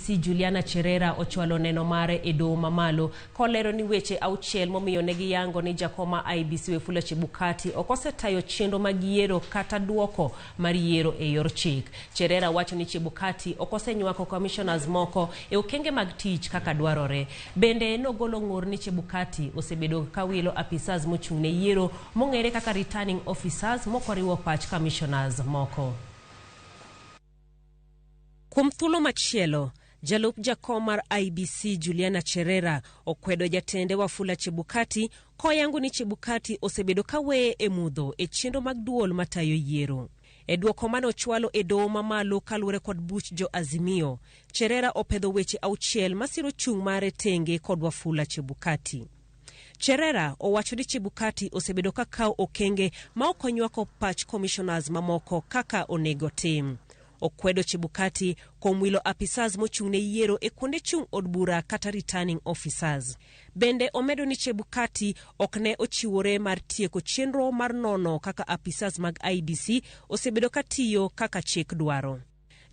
IEBC Juliana Cherera ochwalo neno mare e doho mamalo kolero ni weche auchiel momiyo ne giyango ni jakom ma IEBC Wafula Chebukati ok osetayo chenro mag yiero kata duoko mar yiero e yor chik. Cherera wacho ni Chebukati ok osenywako commissioners moko e okenge mag tich kaka dwarore. Bende nogolo ng'ur ni Chebukati osebedo ka wilo apisas mochung' ne yiero mong'ere kaka returning officers mokoriwo pach commissioners moko. Kuom thuolo machielo, jalup jakom mar IEBC Juliana Cherera okwedo jatende Wafula Chebukati koyango ni Chebukati osebedo ka weye e mudho e chenro mag duol matayo yiero. E duoko mane ochwalo e doho mamalo kaluwore kod buch jo Azimio, Cherera opedho weche auchiel masiro chung' mare tenge kod Wafula Chebukati. Cherera owacho ni Chebukati osebedo ka kawo okenge ma ok onywako pach commissioners mamoko kaka onego tim. Okwedo Chebukati kuom wilo apisas mochung' ne yiero e kuonde chung' od bura kata returning officers. Bende omedo ni Chebukati ok ne ochiwore mar tieko chenro mar nono kaka apisas mag IEBC osebedo ka tiyo kaka chik dwaro.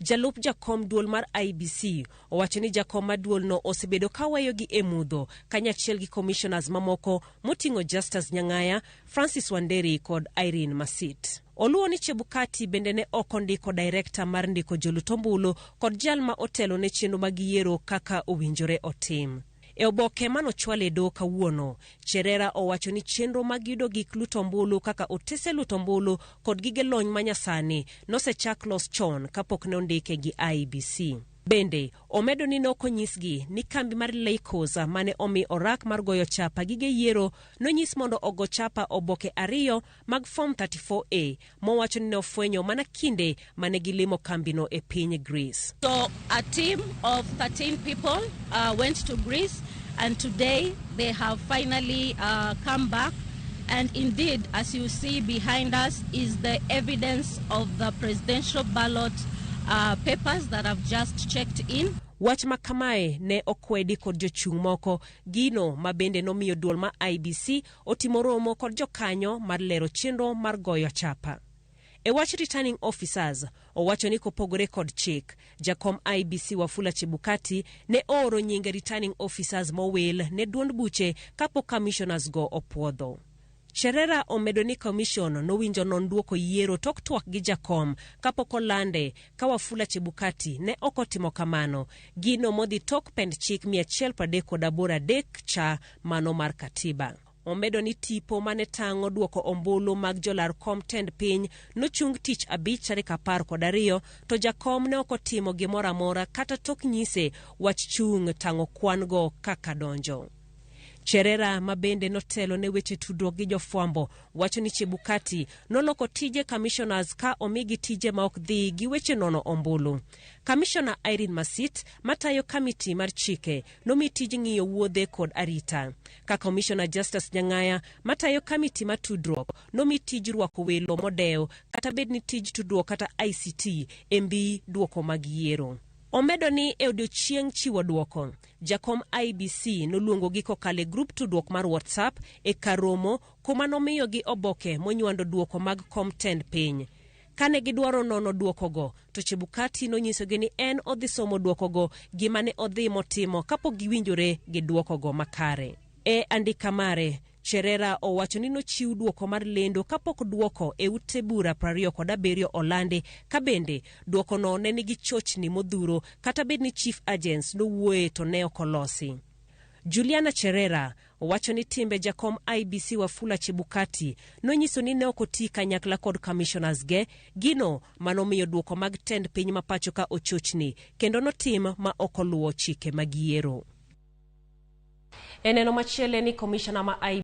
Jalup jakom duol mar IEBC owacho ni jakom mar duolno osebedo ka weyogi e mudho kanyachiel gi commissioners mamoko moting'o Justus Nyang'aya, Francis Wanderi kod Irene Masit. Oluwo ni Chebukati bende ne ok ondiko director mar ndiko jolut ombulu kod jal ma otelo ne chenro mag yiero kaka owinjore otim. E oboke manochwal e doho kawuono, Cherera owacho ni chenro mag yudo gik luto ombulu kaka otese luto ombulu kod gige lony manyasani nosechak los chon kapok ne ondike gi IEBC. Bende, omedo ni nokonyisgi ni kambi mar Leicos mane omi orak mar goyo chapa gige yiero nonyis mondo ogo chapa oboke ariyo mag Form 34A mowacho ni ne ofwenyo mana kinde mane gilimo kambino e piny Greece. So a team of 13 people went to Greece, and today they have finally come back. And indeed, as you see behind us, is the evidence of the presidential ballot papers that have just checked in. Wach ma kamae ne okwedi kod jochung' moko, gino ma bende nomiyo duol ma IEBC otimo romo kod jokanyo mar lero chenro mar goyo chapa. E wach returning officers, owacho ni kopogore kod chik, jakom IEBC Wafula Chebukati ne ooro nyinge returning officers mowil ne duond buche kapok commissioners go opuodho. Cherera omedo ni commission nowinjo non duoko yiero tok twak gi jakom kapok olande ka Wafula Chebukati ne ok otimo kamano, gino modhi tok pend chik 138 cha mano mar katiba. Omedo ni tipo mane tang'o duoko ombulu mag jolar kom tend piny nochung tich abich tarik 12 to jakom ne ok otimo gimoro amora kata tok nyise wach chung' tang'o kwan go kaka donjo. Cherera ma bende notelo ne weche tudruok gi jofwambo wacho ni Chebukati noloko tije commissioners ka omigi tije ma ok dhi gi weche nono ombulu. Commissioner Irene Masit matayo kamiti mar chike nomi tij ng'iyo wuodhe kod arita. Ka Commissioner Justus Nyang'aya matayo kamiti mar tudruok nomi tij rwako welo modew kata bed ni tij tudruok kata ICT e mbii duoko mag yiero. Omedo ni e odiochieng' chiwo duoko, jakom IEBC noluongogi kokalo e grup tudruok mar WhatsApp e kar romo kuma nomiyogi oboke monywando duoko mag kom tend piny. Kane gidwaro nono duokogo, to Chebukati nonyisogi ni en odhi somo duokogo gima ne odhi motimo kapok giwinjore gi duokogo makare. E andika mare, Cherera owacho ni nochiw duoko mar lendo kapok duoko e ute bura 27 olandi ka bende duokono ne nigi chochni modhuro kata bed ni chief agents nowuoye to ne ok olosi. Juliana Cherera owacho ni timbe jakom IEBC Wafula Chebukati nonyiso ni ne ok oti kanyakla kod commissioners ge, gino manomiyo duoko mag tend piny ma pacho ka ochochni kendo notim ma ok oluwo chike mag yiero. E neno machielo en ni commissioner ma